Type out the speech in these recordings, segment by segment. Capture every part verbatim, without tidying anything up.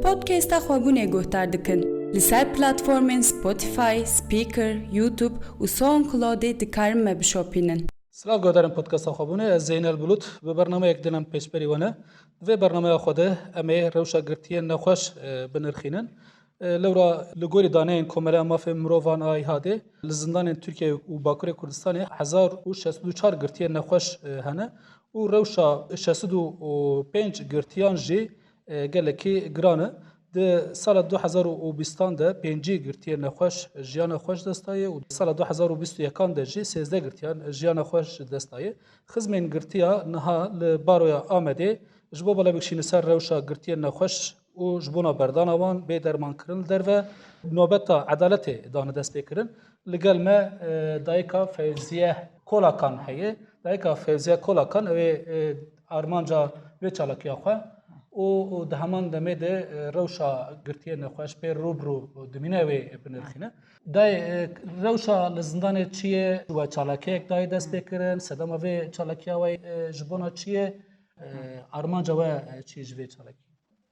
Podcasta Xwebûnê guhdar dikin. Li ser platformên Spotify, Spreaker, YouTube û SoundCloudê dikarin me bişopînin. Silav guhdarên podcasta Xwebûnê, ez Zeynel Bulut, bi bernameyek din em pêşberî we ne. Di vê bernameya xwe de em ê rewşa girtiyên nexweş, e, binirxînin. E, lewra li gorî daneyên Komeleya Mafê Mirovan a İHA'dê, li zindanên Tirkiye û Bakurê Kurdistanê hezar û şeş sed û çar girtiyên nexweş, e, hene û rewşa şeş sed û pênc girtiyan jî, e, gelekî giran e. Di sala du hezar û bîstan de pêncî girtiyên nexweş jiyana xwe ji dest daye û di sala du hezar û bîst û yekan de jî sêzdeh girtiyan jiyana xwe ji dest daye. Xizmên girtiya niha li Baroya Amedê ji bo bala bikişîne ser rewşa girtiyên nexweş û ji bona berdana wan bê dermankirin li derve, nobeta edaletê dane destpêkirin. Li gel me, e, dayika Fewziye Kolakan heye. Dayika Fewziye Kolakan, ew ê, e, armanca vê çalakiya xwe û, û di heman demê de, e, rewşa girtiyê nexweş pê rû bi rû dimîne, wê binirxîne. Dayê, e, rewşa li zindanê çi ye? We çalakiyek dayê dest pê kirin? Sedema vê çalakiya we, e, ji bona çi ye? E, armanca we, e, çi ye ji vê çalakiyê?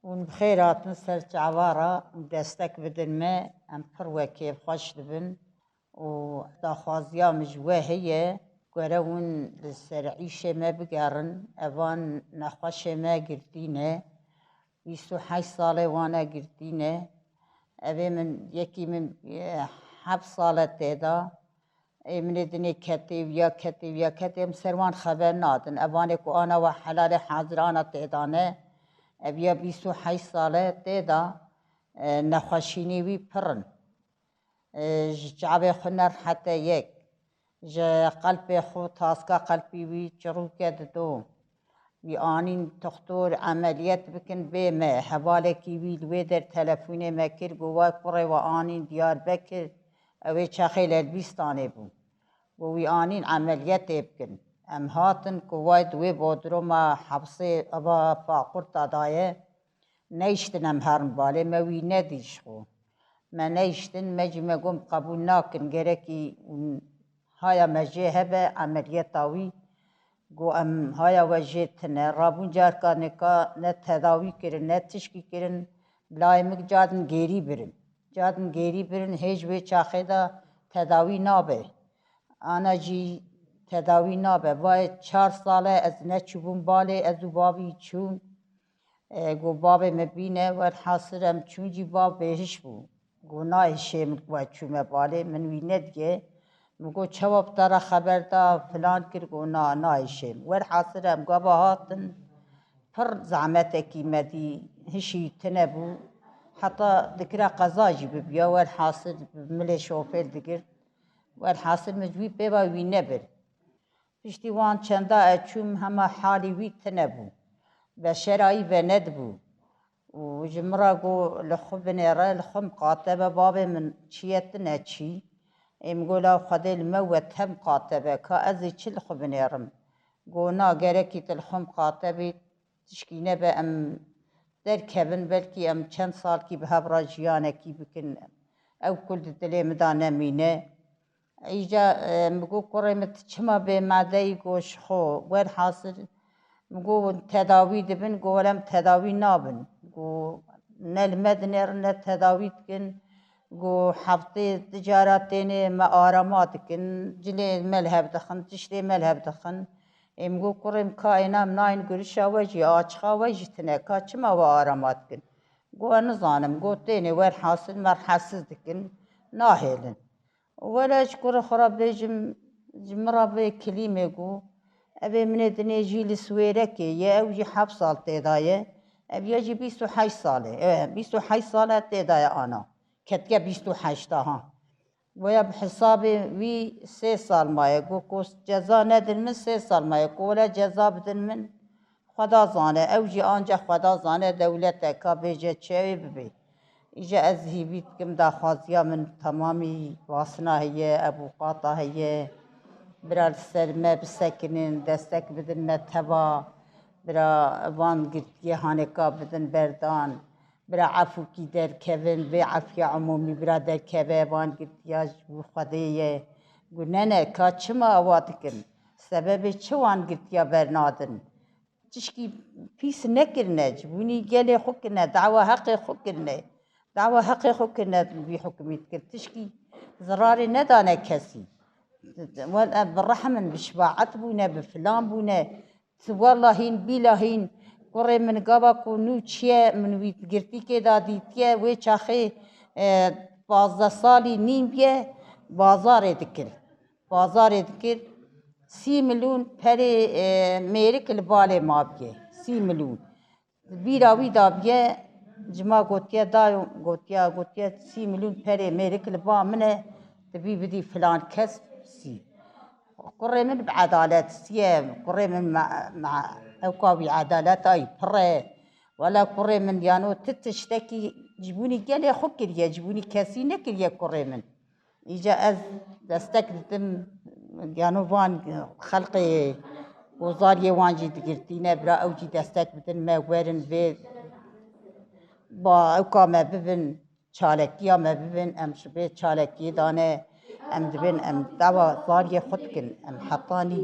Hûn bi xêr hatin ser çava re û destek bidin me, em pir we kêfxweş dibin û daxwaziya min ji we heye, gore hûn li ser îşê me bigerin, evan nexweşê me girtî ne, bîst û heşt salê wan e girtî ne, ev ê min, yekî min, e, heft sal e tê de, Ê min ê dinê ketê, viya ketê, viya ketê, em ser wan xeber nadin. Ev anê ku ana we helalê hazir ana tê de ne, ev ya bîst û heşt sal e tê de, e, nexweşînê wî pir in. E, ji çavê xwe nerhete yek. Ji qelpê xwe taska qelpî wî çirûke dido. Wî anîn toxtor emeliyet bikin bê me. Hevalekî wî li wê der telefonê me kir, got, "Vay kurê we anîn Diyarbekir, ew ê çaxê li Elbîstanê bû." Got, "Wî anîn emeliyetê bikin." Em hatin ku vay di wê bodroma hepsê eva Faqurta daye. Neyştin em herin balê, me wî nedî ji xwe. Me neyştin, me jî me got, "Qebûl nakin, gerekî haya me jê hebe emeliyeta wî." Got, "Em haya we jê tine." Rabûn carka nika ne tedawî kirin, ne tişkî kirin, layê min cadin gêrî birin. Cadin gêrî birin, hêj wê çaxê de tedawî nabe. Ana jî tedawî nabe. Vayê çar sal e ez neçûbûm balê, ez û bavî çûn. E, got, "Bavê me bîne, werhasil em çûn jî bav bêhiş bû." Got, "Nahêşê min ku ez çûme balê, min wî nediye." Min got, "Çawa bi te re xeber da, filan kir?" Got, "Na, nahêşê min." Werhasil em gava hatin, pir zehmetekî me dî, hişî tine bû. Heta dikira qeza jî bibiya, werhasil milê şofêr digir. Werhasil min ji wî pê ve wî nebir. Piştî wan çenda ez çûm, hema halî wî tine bû. Beşera wî venedibû. Û ji min re got, "Li xwe binêre, li xwe miqate be, bavê min çi ye, tine çî." Ê min got, "La Xwedê li me we te miqate be, ka ez ê çi li xwe binêrim?" Got, "Na, gerekî tu li xwe miqate bî, tişkî nebe, em derkevin, belkî em çend salkî bi hev re jiyanekî bikin. Ew kul di dilê min de nemîne." Îca, e, min got, "Kurê min, tu çima bê madeyî?" Got, "Ji xwe." Werhasil min got, "Tedawî dibin?" Got, "Wele em tedawî nabin." Got, "Ne li me dinêrin, ne tedawî dikin." Got, "Heftê du cara tênê me arama dikin, cilê me li hev dixin, tiştê me li hev dixin." Ê min got, "Kurê min, ka êna min nayên gurişa we jî, açixa we jî tine, ka çima we arama dikin?" Got, "Ez nizanim." Got, "Tênê werhasil me rehsiz dikin, nahêlin." Wele ji kurê xwe re bêjim, ji min re vê kilîmê got, ev ê min ê dinê jî li Swêrekê ye, ew jî heft sal tê de ye. Ev ya jî bîst û heşt sal e. E, bîst û heşt sal e tê de ye ana. Ketike bîst û heşt ha. Waya bi hesabê wî sê sal maye. Got, "Ku ceza nedin min, sê sal maye." Ku wele ceza bidin min, Xweda zane, ew jî anca Xweda zane, dewlet e, ka bêje çi ew ê bibe. Îja ez hîvî dikim, daxwaziya min temamî vasina heye, ebûqata heye. Bira li ser me bisekinin, destek bidin me teva. Bira van girtiyê hanê ka bidin berdan. Bira efûkî derkevin, vê efiya umûmî bira derkeve, van girtiya ji bo Xwedê ye. Got, "Ne, ne, ka çima ewa dikin? Sebebê çi wan girtiya bernadin?" tişkî pîs nekirine, ji bûnî gelê xwe kirine, dawa heqê xwe kirine. Dawa heqê xwe kirine, vî hikûmî dikir. Tişkî zirarê nedane kesî. Wel, em bi rehm in, bi şefaet bûne, bi filan bûne. Ti wella hîn, bîla hîn, kurê min gava ku nû çiye, min wî girtîkê da dîtiye, wê çaxê, e, pazdeh salî nîm biye, bazarê dikir. Bazarê dikir, sî milyon perê, e, mêrik li balê ma biye. Sî milyon. Bîra wî da biye, cima gotiye dayo, gotiya, gotiye, sî milyon perê mêrik li ba min e, tu bî bidî filan kes sî. Kurê min bi edalet siye, kurê min ma, ma, ewka wî edaleta wî pir e. Wela kurê min yano ti tiştekî ji bûnî gelê xwe kiriye, ji bûnî kesî nekiriye kurê min. Îca ez destek didim, yano van xelqê ku zariyê wan jî digirtîne, bira ew jî destek bidin me werin vê ba ewka me bibin. Çalekiya me bibin, em ji vê çalekiyê dane, em dibin, em dawa zariyê xwe dikin, em hetanî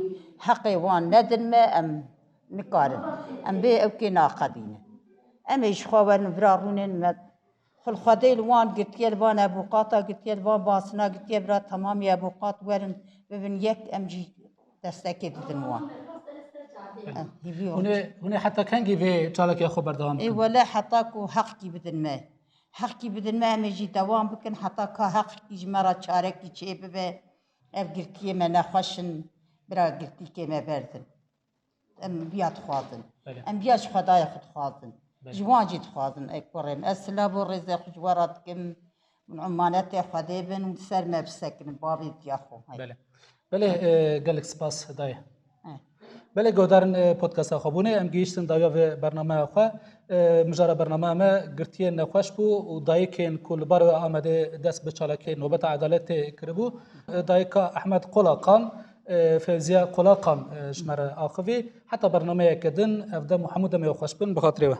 heqê wan nedin me, em nikarin. Em vê ewkê naqedînin. Em ê ji xwe werin vira rûnin me, xul Xwedê li wan girtiye, li van ebûqata girtiye, li van basina girtiye, bira temamî ebûqat werin bibin yek, em jî destekê didin wan. Em hîvî wan. Hûn ê, hûn ê heta kengî vê çalakiya xwe berdewam Ê bikin? Wele heta ku heqkî bidin me. Heqkî bidin me, em ê jî dewam bikin heta ka heqkî ji me re çarekî çê bibe. Ev girtiyê me nexweş in, bira girtîkê me berdin. Em viya dixwazin. Belê. Em viya ji Xwedayê xwe dixwazin. Belê. Ji wan jî dixwazin, ey kurê min. Ez silav û rêzê xwe ji we re dikim. Min emanetê Xwedê bin û li ser me bisekinin, bavê diya xwe. Hey. Belê. Belê, e, gelek spas dayê. He. Belê, guhdarên, e, podcasta xwe bûne, em gihîştin dawiya vê bernameya xwe. E, mijara bernameya me girtiyên nexweş bû û dayikên ku li Baroya Amedê dest bi çalakiyê nobeta edaletê kiribû. E, dayika Ehmed Qolakan, e, Fevziya Qolakan, e, ji me re axivî. Heta bernameyeke din, ev dem û hemû demê we xweş bin, bi xatirê we.